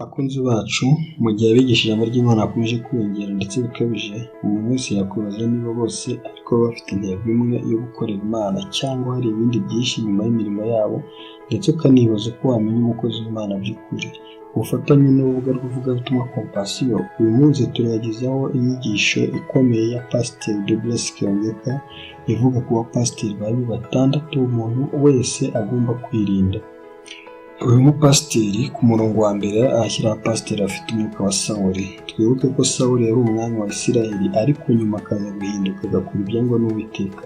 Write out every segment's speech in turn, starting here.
Bakunzi bacu, mu gihe abigisha ijambo ry'Imana bakomeje kwiyongera ndetse bikabije, umuntu wese yakwibaza niba bose ariko bafite intego imwe yo gukorera Imana cyangwa hari ibindi byinshi inyuma y'imirimo yabo, ndetse ukanibaza uko wamenya umukozi w'Imana by'ukuri. Ku bufatanye n'urubuga rw'ivugabutumwa Compassion, uyu munsi turabagezaho inyigisho ikomeye ya Pasiteri Douglas Kiyongeka ivuga ku bapasiteri babi batandatu umuntu wese agomba kwirinda. Uyu mupasiteri ku murongo wa mbere ahashyira abapasiteri bafite umwuka wa Sawuli. Twibuke ko Sawuli yari umwami wa Isiraheli, ariko nyuma akaza guhinduka agakora ibyangwa n'Uwiteka.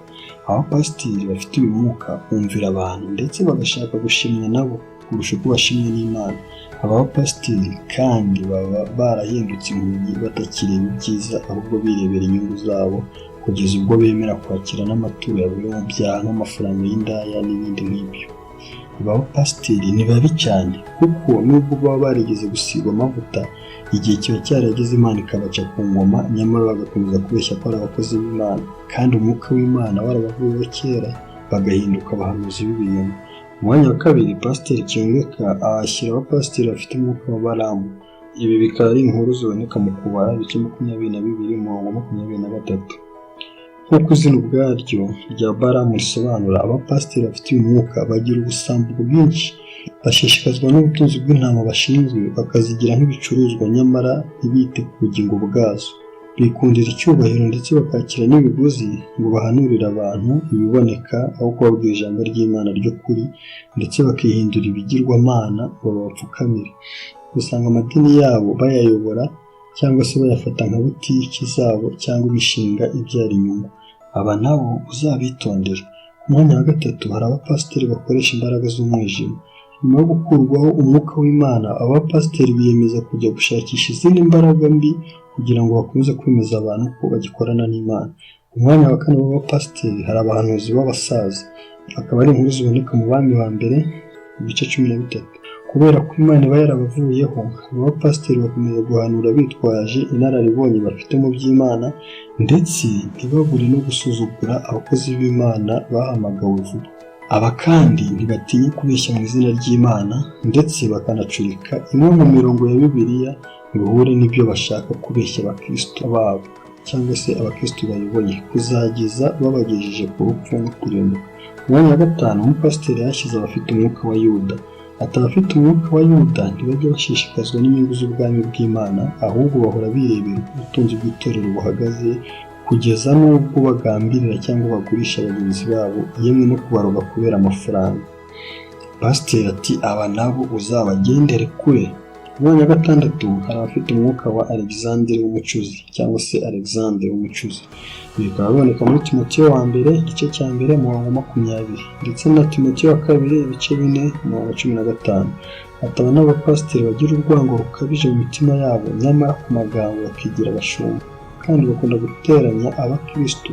Abapasiteri bafite uyu mwuka bumvira abantu ndetse bagashaka gushimwa nabo kurusha uko bashimwa n'Imana. Aba bapasiteri kandi baba barahindutse impumyi, batakireba ibyiza ahubwo birebera inyungu zabo, kugeza ubwo bemera kwakira n'amaturo yavuye mu byaha nk'amafaranga y'indaya n'ibindi nk'ibyo. Aba bapasiteri ni babi cyane kuko nubwo baba barigeze gusigwa amavuta, igihe kiba cyarageze Imana ikabaca ku ngoma, nyamara bagakomeza kubeshya ko ari abakozi b'Imana kandi umwuka w'Imana warabavuyeho kera, bagahinduka abahanuzi b'ibinyoma. Mu mwanya wa kabiri, Pasiteri Kiyongeka ahashyira abapasiteri bafite umwuka wa Balamu. Ibi bikaba ari inkuru ziboneka mu Kubara ibice 22 umurongo 23. Nk'uko izina ubwaryo rya Balamu risobanura, abapasiteri bafite uyu mwuka bagira ubusambo bwinshi, bashishikazwa n'ubutunzi bw'intama bashinzwe, bakazigira nk'ibicuruzwa nyamara ntibite ku bugingo bwazo. Bikundira icyubahiro ndetse bakakira n'ibiguzi ngo bahanurire abantu ibiboneka aho kubabwira ijambo ry'Imana ry'ukuri, ndetse bakihindura ibigirwamana ngo babapfukamire. Usanga amadini yabo bayayobora cyangwa se bayafata nka butiki zabo cyangwa imishinga ibyara inyungu. Aba nabo uzabitondere. Ku mwanya wa gatatu hari abapasiteri bakoresha imbaraga z'umwijima. Nyuma yo gukurwaho umwuka w'Imana, abapasiteri biyemeza kujya gushakisha izindi mbaraga mbi kugira ngo bakomeze kwemeza abantu ko bagikorana n'Imana. Ku mwanya wa kane w'abapasiteri hari abahanuzi b'abasaza, akaba ari inkuru ziboneka mu Bami ba Mbere ibice 13. Kubera ko Imana iba yarabavuyeho, aba bapasiteri bakomeza guhanura bitwaje inararibonye bafite mu by'Imana, ndetse ntibabure no gusuzugura abakozi b'Imana bahamagawe vuba. Aba kandi ntibatinya kubeshya mu izina ry'Imana, ndetse bakanacurika imwe mu mirongo ya Bibiliya ngo ihure n'ibyo bashaka kubeshya abakristo babo cyangwa se abakristo bayoboye, kuzageza babagejeje ku rupfu no kurimbuka. Ku mwanya wa gatanu, umupasiteri yashyize abafite umwuka wa Yuda. Ati: "Abafite umwuka wa Yuda ntibajya bashishikazwa n'inyungu z'ubwami bw'Imana, ahubwo bahora birebera uko ubutunzi bw'itorero buhagaze, kugeza n'ubwo bagambirira cyangwa bagurisha bagenzi babo, yemwe no kubaroga kubera amafaranga." Pasiteri ati: "Aba nabo uzabagendere kure." Ku mwanya wa gatandatu hari abafite umwuka wa Alexandre w'umucuzi cyangwa se Alexandre w'umucuzi. Ibi bikaba biboneka muri Timoteyo wa mbere igice cya mbere umurongo 20 ndetse na Timoteyo wa kabiri ibice 4 umurongo 15. Ati: "Aba n'abapasiteri bagira urwango rukabije mu mitima yabo, nyamara ku magambo bakigira abashumba, kandi bakunda guteranya abakristo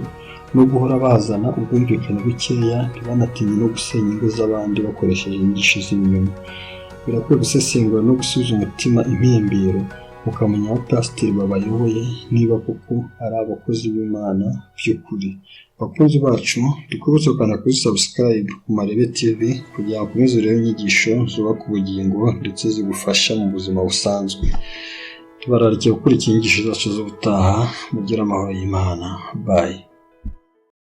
no guhora bazana ubwumvikane bukeya, ntibanatinye no gusenya ingo z'abandi bakoresheje inyigisho z'ibinyoma." Birakwiye gusesengura no gusubiza umutima impembero, ukamenya abapasiteri babayoboye niba koko ari abakozi b'Imana by'ukuri. Bakunzi bacu, dukomeze gukanda kuri subscribe ku Marebe TV kugira ngo ukomeze urebe inyigisho zubaka ubugingo ndetse zigufasha mu buzima busanzwe. Tubararikiye gukurikira inyigisho zacu z'ubutaha. Mugire amahoro y'Imana. Bye.